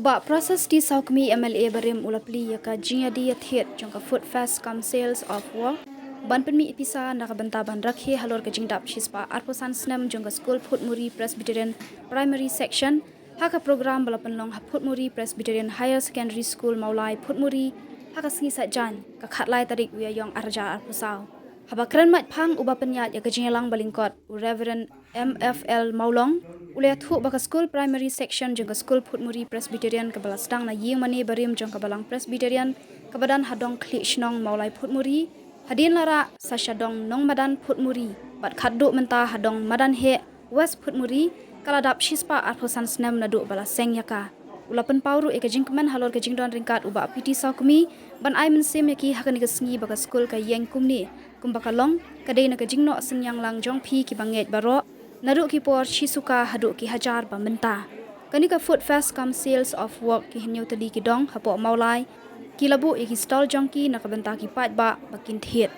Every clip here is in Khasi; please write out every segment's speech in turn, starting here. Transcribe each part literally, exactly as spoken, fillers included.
Bah Prasas T Sawkmie, M L A barim, u la plie ïa ka jingïadie ïathied jong ka Food Fest cum Sales of Wok ban pynmih pisa na ka bynta ban rakhe halor ka jingdap shispah arphew san snem jong ka skul Phutmuri Presbyterian Primary Section ha ka program ba la pynlong ha Phutmuri Presbyterian Higher Secondary School Mawlai, Phutmuri, ha ka sngi Saitjaiñ, ka khatlai tarik u Ïaïong arhajar arphew saw. Haba kren mait phang u ba pynïaid ïa ka jingïalang ba lyngkot, u Reverend M F L Mawlong, u la ïathuh ba ka skul Primary Section jong ka skul Phutmuri Presbyterian kaba la sdang na ïingmane barim jong ka Balang Presbyterian kaba don ha Dong Khlieh Shnong, Mawlai, Phutmuri, hadien la rah sa sha Dong Nongmadan, Phutmuri, bad khatduh mynta ha Dong Madan Heh, West Phutmuri, ka la dap shispah arphew san snem naduh ba la seng ïa ka. U la pynpaw ruh ïa ka jingkmen halor ka jingdon ryngkat u Bah P T Sawkmie ban ai mynsiem ïa ki ha kane ka sngi ba ka skul ka ïeng kumne kumba ka long, ka dei na ka jingnoh synñiang lang jong phi ki bangeit baroh, naduh ki por shi suka haduh ki hajar ba mynta. Kane ka Food Fest cum Sales of Wok, ki hynñiew tylli ki dong hapoh Mawlai ki la buh ïa ki stall jong ki na ka bynta ki paidbah ba kin thied.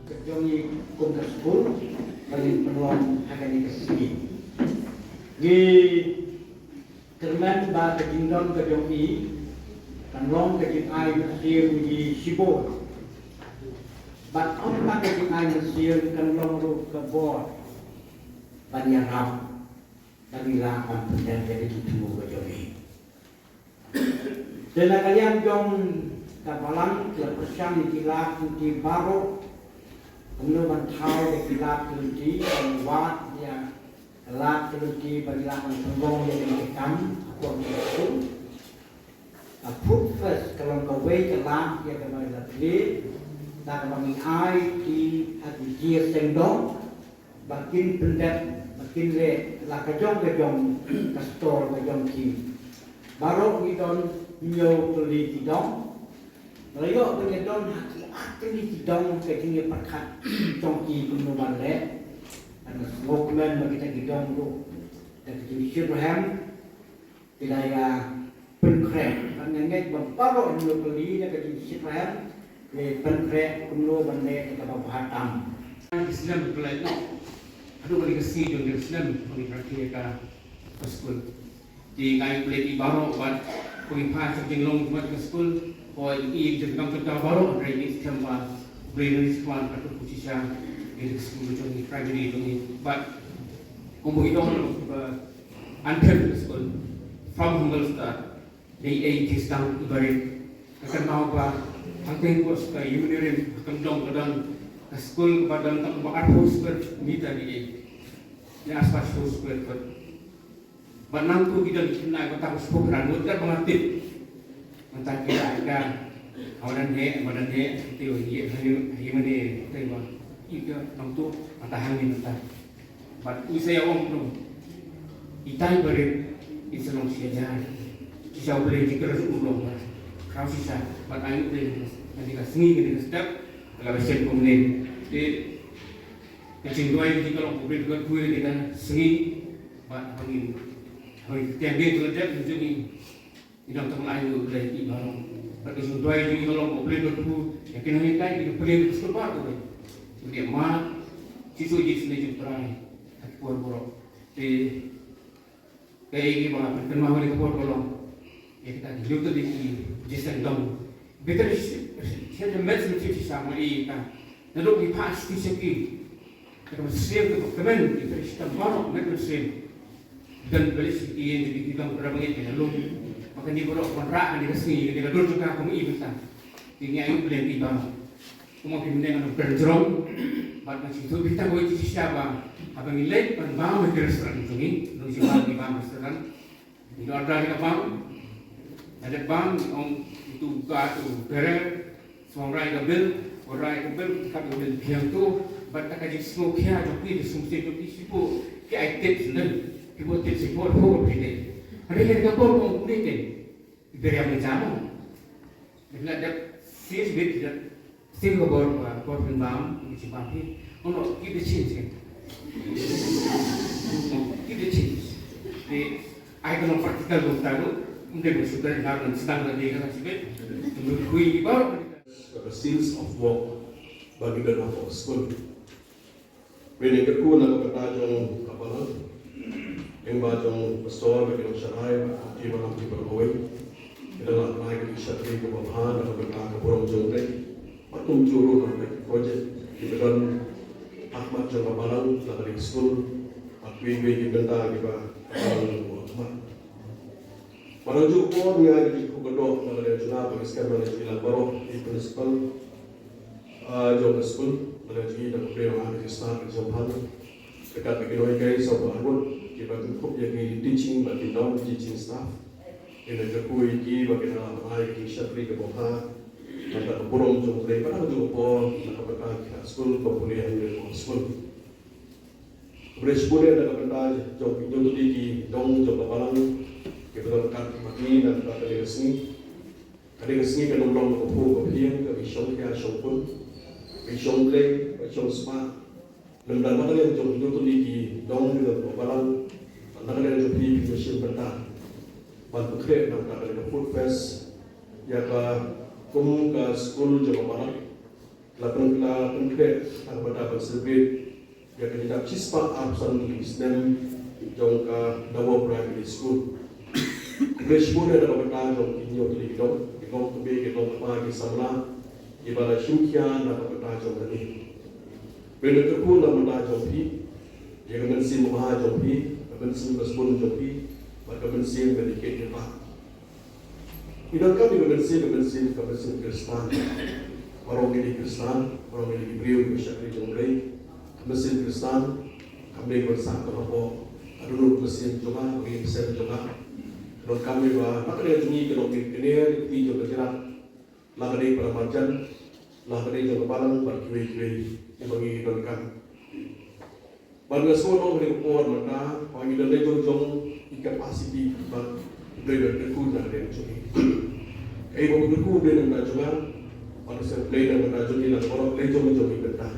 Ka jong ngi kum ka skul ba ngin pynlong ha kane ka sngi. Ngi kyrmen ba ka jingdon ka jong ngi kan long ka jingai mynsiem ïa ngi shibun. Bad ym tang ka jingai mynsiem, kan long ruh ka bor ban ïarap ba ngin lah ban pyndep ïa ka jingthmu ka jong ngi. Te na ka liang jong ka balang, ki la pyrshang ïa ki lad ki lynti baroh kumno ban thaw ïa ki lad ki lynti, ban wad ïa ka lad ka lynti ba ki lah ban pynlong ïa ki kam ha ka skul. Ka Food Fest ka long kawei ka lad ïa kaba la plie da kaba ngi ai ki ha ki jingïaseng dong ba kin pyndep, ba kin leh la ka jong ka jong ka stall ka jong ki. Baroh ngi don hynñiew tylli ki dong. La ïoh ba ngi don ha ki ar tylli ki dong, ka jingïapyrkhat jong ki kumno ban leh. Ka sngewkmen ba kita ki dong ruh da ka jingshitrhem ki la ïa pynkhreh. Bad nga ngeit ba baroh hynñiew tylli na ka jingshitrhem ki pynkhreh kumno ban leh ïa kaba bha tam. Ki snem ki la ïoh haduh kane ka sngi jong ka snem ba ngi rakhe ïa ka skul. Te nga ai khublei ïa phi baroh bad ko ngi phai sha ka jinglong jingmut ka skul, ko i jingkam jingkam baroh, hynrei ngi skhem ba U Blei un ïa sngewbha ban pynlong shisha ïa ka skul jong ngi, primary jong ngi. Bad kumba ngi ong ba anthem ka skul, From humble start, dei ei ki sdang i barit. Ka kynmaw ba hangtei hapoh ka Ïewmylliem, ha Kyndong ka don ka skul kaba don tang ba arphew square meter, dei ei, ne arphew square foot. Bad nangtu ki don ki khynnah ba tang shiphew phra ngut, da ba nga tip. Mynta ki la ka, ha madan heh, ha madan heh, te ïa, ha ïa, ha ïa mane, te ba, i ka nangtu, mynta hangne mynta. Bad u sa ïa ong kumno, itai barit, i sa long shi hajar. Shisha U Blei ki kyrhai u long ba khraw shisha, bad ai U Blei, kane ka sngi, kane ka step, ka la ba shem kumne. Te ka jingduwai ka jong ngi ka long ba U Blei un kyrkhu ïa kane ka sngi, bad haba ngin, haba ngin kyntiew ïa ka dep ka jong ngi, ngi dang tang ai U Blei ki baroh. Bad ka jingduwai jong ngi ka long ba U Blei un kyrkhu ïa ki nonghikai, ki nongpynlong ka skul baroh kawei. Ki nongmihkhmat, shisha ki shisha jingtharai ha ki por baroh. Te kaei kaba nga pynkynmaw ha kane ka por ka long, ïa kita ki hynñiew tylli ki jingïaseng dong. Better shisha, shisha, shisha, shisha, shisha, ma ïa kita. Naduh ki phah shi, shi, shi, shi. Kata ka mynsiem kaba kmen, ki pyrshah baroh, met mynsiem. Don balei shi ki ïeng ki dang para bangeit ki la lum. Bad kane baroh ban rah kane ka sngi, kane ka dur jong ka kum i mynta. Te ngi ai U Blei ïa ki baroh. Kumba phi mynne nga dang pynjrong. Bad nga sngewthuh phi tang wei ki shisha ba haba ngi leit ban bam ha ki restaurant jong ngi, ngi shu bam, ngi bam restaurant. Ngi order ïa ka bam. Nga dep bam, ong ïa uto u guard, uto u bearer. Sngewrai ka bill, rai ka bill, ka bill biang tu, bad ka jingsngewkhia jong phi, jingsngewsih jong phi, shu ki ai tip sending, ki buh tip shu buh, buh phi dei. Hynrei ka bor ong kumne te, i ber ïa me jam. Dei la dep sis bit, dep sis ka bor, bor phin bam, ki chi bam phi. Oh no, keep the change, eh. Keep the change. Te ai ka long practical kumta ruh, ym dei ban shu kren, nar ban sdang da dei ka la shibit. Ym dei khui ki bor. Ka sales of work ba ki don hapoh skul. Bad nga kyrkhu na ka bynta jong ka balang, lyngba jong pastor bad ki nongshakri bad ki balang ki balang kawei. Ki dang lah ban ai ka jingshakri kaba bha na ka bynta ka burom jong U Blei. Bad kumjuh ruh na ka project kiba don ha khmat jong ka balang, na ka dei skul bad kiwei kiwei ki bynta kiba ka balang ka buh ha khmat. Bad ha kajuh ka por nga ai ka jingkyrkhu ka doh na ka liang jong nga bad ka skhem na ka liang jong ngi lang baroh ki principal, ah, jong ka skul, na ka liang jong ngi da khublei ïa ka jingstad ka jingpang. Ryngkat bad ki nonghikai sawphew ar ngut kiba kynthup ïa ki teaching bad ki non teaching staff. Ngi da kyrkhu ïa ki ba kin nang ai ka jingshakri kaba bha bad ka burom jong U Blei, bad ha kajuh ka por na ka bynta ki khynnah skul ba pule hangne ha skul. Khublei shibun na ka bynta jong ki hynñiew tylli ki dong jong ka balang kiba don ryngkat bad ngi na ka bynta kane ka sngi. Kane ka sngi kan ym long kaba phuh kaba phieng, kaba shongkhia shongkun, kaba shong Blei, kaba shong spah. Lymda na ka liang jong ki hynñiew tylli ki dong jong ka balang, na ka liang jong phi, phi shim bynta ban pynkhreh na ka bynta kane ka food fest ïa ka kum ka skul jong ka balang. La pyn, la pynkhreh na ka bynta ban celebrate ïa ka jingjop shispah arphew san tylli ki snem jong ka Dawa Primary School. Khublei shibun na ka bynta jong ki hynñiew tylli ki dong, ki long kmie, ki long kpa, ki samla, kiba la shim khia na ka bynta jong kane. Bad nga kyrkhu na ka bynta jong phi, ïa ka mynsiem babha jong phi, ka mynsiem ba shibun jong phi, bad ka mynsiem ba ïeit ïa ka. Ngi donkam ïa ka mynsiem, ka mynsiem, ka mynsiem Khristan. Baroh ngi dei Khristan, baroh ngi dei ki briew kiba shakri jong U Blei. Ka mynsiem Khristan kam dei ban sah ka hapoh ka dohnud mynsiem jong nga, ka mynsiem jong nga. Donkam ïa ba na ka liang jong ngi ka long ka kner ka kti jong ka jrad, la ka dei para marjan, la ka dei jong ka balang bad kiwei kiwei kiba ngi donkam. Bad nga sngew long ha kane ka por mynta ba ngi don la jong jong ki capacity ba U Blei u la kyrkhu na ka liang jong ngi. Kaei ba u kyrkhu U Blei na ka bynta jong nga, bad U Blei na ka bynta jong ngi, la ka baroh la jong jong ngi mynta.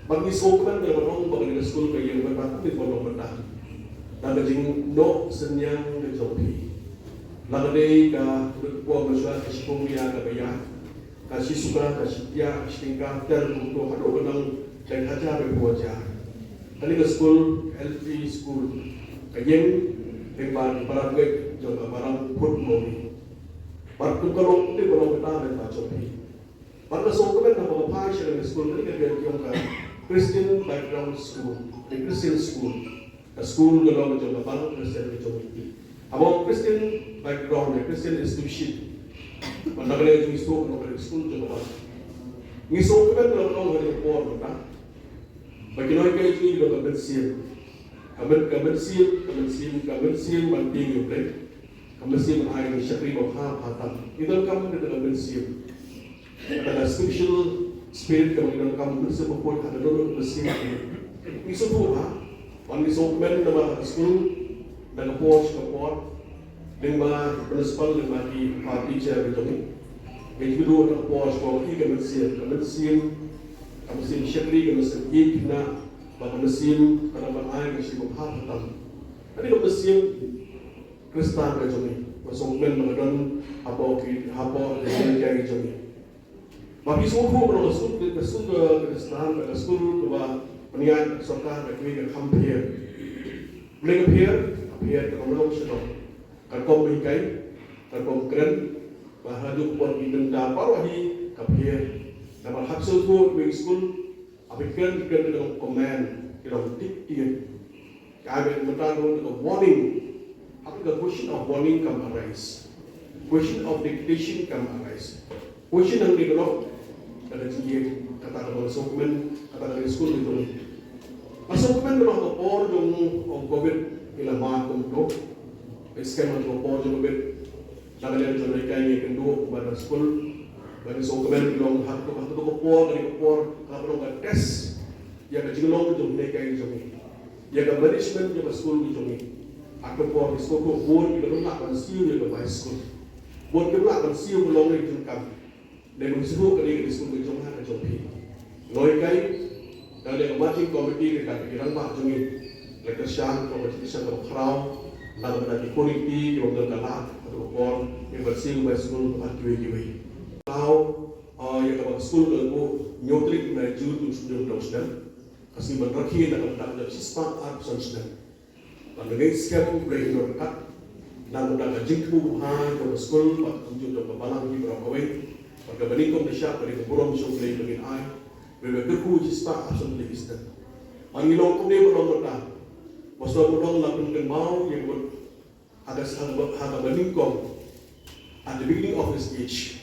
Bad ngi sngewkmen ban ong ba kane ka skul ka ïeng mynta kumne ka long mynta da ka jingnoh synñiang ka jong phi. La ka dei ka por mynshuwa ka shiphew rupiah kaba ïaid, ka shi suka, ka shi pyiar, ka shi tyngka ter kumto haduh ka nang dang hajar bad phew hajar. Kane ka skul, L P school, ka ïeng lyngba ki para bangeit jong ka Balang Food Movie. Bad kum ka long kumne ka long ka talent ba jong phi. Bad nga sngewkmen haba nga phai sha kane ka skul, kane ka dei ka ïong ka Christian Background School, ka Christian School. Ka skul ka long ka jong ka Balang Khristan ka jong ngi. Haba Christian background, Christian institution, ban da ka liang jong ngi sngewthuh na ka skul jong ka, ngi sngewkmen na ka por mynta ba ki nonghikai jong ngi ki don ka mynsiem, ka myn, ka mynsiem, ka mynsiem, ka mynsiem ban tieng ïa U Blei, ka mynsiem ban ai ka shakri ba bha bha tam. Ngi donkam ka mynsiem, ka scriptural spirit kaba ngi donkam, mynsiem bakhuid ha ka dohnud mynsiem. Ngi sngewthuh ba, ban ngi sngewkmen namar ha ka skul, na ka por sha ka por, lyngba ki principal, lyngba ki, ah, teacher ki jong ngi, ngi ju duh na ka por sha ka por, ka mynsiem, ka mynsiem, ka mynsiem shakri, ka mynsiem ïeit khynnah, bad ka mynsiem ka nang ban ai ka shakri ba bha bha tam. Kane ka mynsiem Khristan ka jong ngi, ba sngewkmen ba ka don hapoh ki, hapoh ki jinghikai ki jong ngi. Ba phi sngewthuh ba ka skul, ka skul ka, ka Khristan, ka skul kaba pynïaid da ka sorkar, ka kiwei ka kham pher. Balei ka pher? Ka pher ka long sha ka, ka rukom hikai, ka rukom kren, ba ha ka juh ka por ki bynta baroh hi ka pher. Namar hap sngewthuh ba ki skul, haba kren, kren ka long command, ka long dictate. Ka ai ba mynta ka long ka warning. Haba ka question of warning kam arise, question of dictation kam arise. Question hangne ka long, ka da jingïeit, kata ka long sngewkmen, kata ka long skul ka jong ngi. Ka sngewkmen ka long ka por jong u Covid, ngi la mad kumto. Ngi skhem ha ka por jong u Covid, na ka liang jong ngi, ka ngi kynduh ba na skul, ba ngi sngewkmen, ka long ha ka, ha ka por, ka long ka por, ka long ka test ïa ka jinglong jong ngi, ka jong ngi, ïa ka management jong ka skul jong ngi. Ha ka por ngi sngewthuh bun ki la lah ban siew ïa ka bai skul, bun ki la lah ban siew ka long ka jingkam. Dei ban sngewthuh kane ka skul ka jong nga, ka jong phi. Ngi hikai, da ka marching committee, ka, ka ki rangbah jong ngi, la kyrshan, ka kyrshan kaba khraw, na ka bynta ki committee kiba don ka lad, ha ka por ngi ban siew bai skul bad kiwei kiwei. Khraw, ah, ïa kaba ka skul ka buh hynñiew tarik u bnai June, u snem, u snem. Ka sngi ban rakhe na ka bynta ka shispah arphew san snem. Bad nga ngeit skhem U Blei un ïoh ryngkat na ka bynta ka jingthmu bha jong ka skul bad kumjuh jong ka balang hi baroh kawei. Bad kaba nyngkong ka shah ka dei ka burom sha U Blei ba ngin ai, ba ngin kyrkhu shispah arphew san tylli ki snem. Bad ngi long kumne ba long mynta, ba shu ba long la pynkynmaw ïa ka, ha ka, ha ka, ha kaba nyngkong, at the beginning of his age.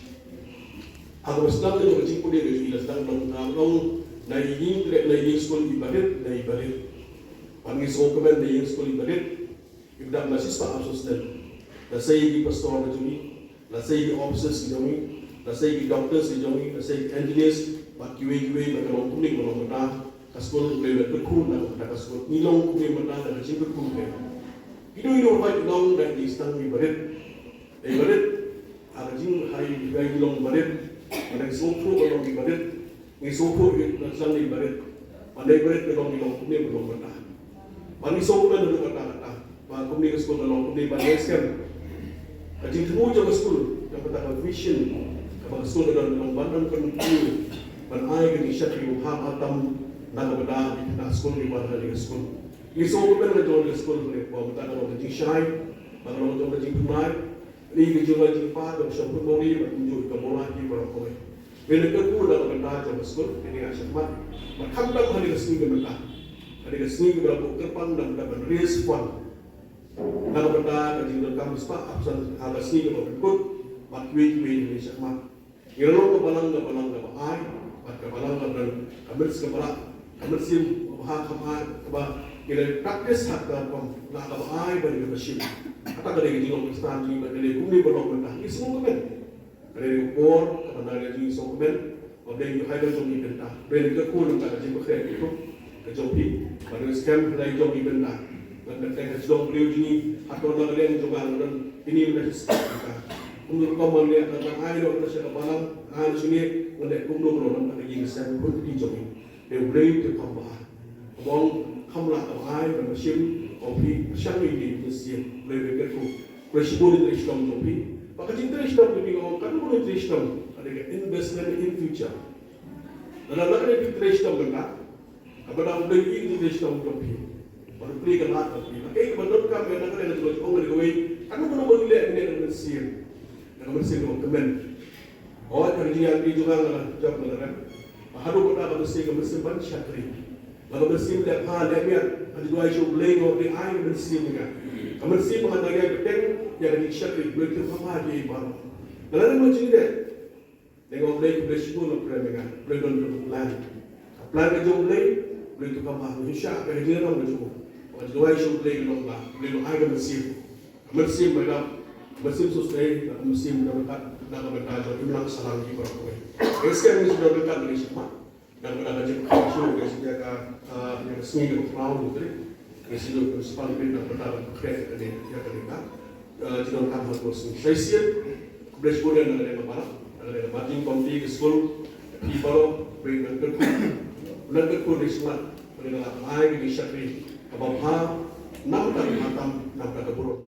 Ha kaba sdang ka jingpule ka jong ngi, la sdang long, long na ïing, na ïing skul i barit, na i barit. Bad ngi sngewkmen na ïing skul i barit, i dap na shispah arphew san snem. Lashai ki pastor ka jong ngi, lashai ki officers ki jong ngi, lashai ki doctors ki jong ngi, lashai ki engineers, bad kiwei kiwei, bad ka long kumne ka long mynta. Ka skul, U Blei un kyrkhu na ka bynta ka skul. Ngi long kumne mynta da ka jingkyrkhu U Blei. Ino ino ba long da ki sdang i barit. I barit, ha ka jing, ha i, ha i long barit. Mynta ngi sngewthuh ba long i barit. Ngi sngewthuh ba sdang i barit. Mynta i barit ka long, i long kumne ba long mynta. Ba ngi sngewthuh ba long mynta, mynta. Ba kumne ka skul ka long kumne, ba ngi skhem ka jingthmu jong ka skul, ka bynta ka vision kaba ka skul ka don, ka long ban don, ban continue ban ai ka jingshakri ba bha bha tam na ka bynta ki khynnah skul kiba wan ha kane ka skul. Ngi sngewkmen ka jong ka skul kane, ba mynta ka long ka jingshai, ba ka long ka jong ka jingpynlait, kane ka jong ka jingpynlait jong ka shong pynmori, ba kumjuh ka mawlai ki baroh kawei. Hynrei ka kyrkhu na ka bynta jong ka skul, kane ka shakhmat. Bad khamtam ha kane ka sngi ka bynta, kane ka sngi kaba la buh kyrpang na ka bynta ban raise fund. Na ka bynta ka jingdonkam shispah arphew san ha ka sngi kaba pynkut, bad kiwei kiwei ki shakhmat. Ngi la long ka balang, ka balang kaba ai, bad ka balang kaba don ka mynsiem, ka balang, ka mynsiem kaba ha, kaba ai, kaba ngi la practice ha ka rukom, na kaba ai bad kaba shim. Kata ka dei ka jinglong Khristan jong ngi, bad ka dei kumne ba long mynta. Ngi sngewkmen. Ka dei ka por kaba ngi la sngewkmen, ba U Blei un ïoh hikai jong ngi bynta. U Blei un kyrkhu na ka bynta ka jingpynkhreh ka jong, ka jong phi, ba un skhem la jong ngi bynta. Bad ka dei ka shnong briew jong ngi, hato na ka liang jong nga, nga don ine mynta shi spah bynta. Kumno rukom ban leh, ka ban ai ruh na sha ka balang, ai na sha ngi, ngan leh kumno kumno na ka ïing ka sem, bad ka jong ngi. Te U Blei te kham bha. Ka bang kham lah ka bha, ban shim, ka phi, shang ïa ki mynsiem, U Blei un kyrkhu. Khublei shibun ïa ka trei shitom jong phi. Ba ka jingtrei shitom jong phi, ka bang, ka dei ka trei shitom, ka dei ka investment in future. Lada lada ka dei ka trei shitom bynta, kaba dang U Blei ïa ka trei shitom jong phi. Ba U Blei ka lad jong phi. Ba kaei kaba donkam, ba na ka dei ka jong, ong ka dei kawei. Ka dei kano kano ba ngi leh, ngi leh na ka mynsiem. Na ka mynsiem kaba kmen. Hooid, ka jingïaid jong nga, nga la jop, nga la rep. Ba haduh katta ka mynsiem, ka mynsiem ban shakri. Ba ka mynsiem leh bha leh miat, nga duwai sha U Blei, U Blei ai ka mynsiem ïa nga. Ka mynsiem ba ngan ïai bteng ïa ka jingshakri, U Blei to pynbha ïa i baroh. Nga la leh ma jingdei. Nga ong U Blei, U Blei shibun, U Blei, U Blei don ka plan. Ka plan ka jong U Blei, U Blei to pynbha, U Blei sha ka jingïarap ka jong u. Nga duwai sha U Blei, U Blei ba, U Blei ba ai ka mynsiem. Ka mynsiem ba dap, ka mynsiem sngewsynei, ka mynsiem ba dap, ka mynsiem ba dap, ka mynsiem ba dap, ka mynsiem ba dap. Ka mynsiem ba dap, ka mynsiem ba dap, ka mynsiem ba dap. Dang ka dang ka jingkyrkhu ka jingkyrkhu ka, ah, ïa ka sngi ka khraw ngi tri. Ngi shu don ka spang pin dang ka dang ka khreh ka dei ïa ka dei ka. Ah, jingdonkam ha ka sngi. Sa shisien, khublei shibun ïa na ka dei ka balang, na ka dei ka marching committee ka skul, phi baroh, phi nang kyrkhu. Nang kyrkhu dei smat, phi nang lap mai ka jingshakri kaba bha, nam ka dei ka tam, nam ka dei ka burom.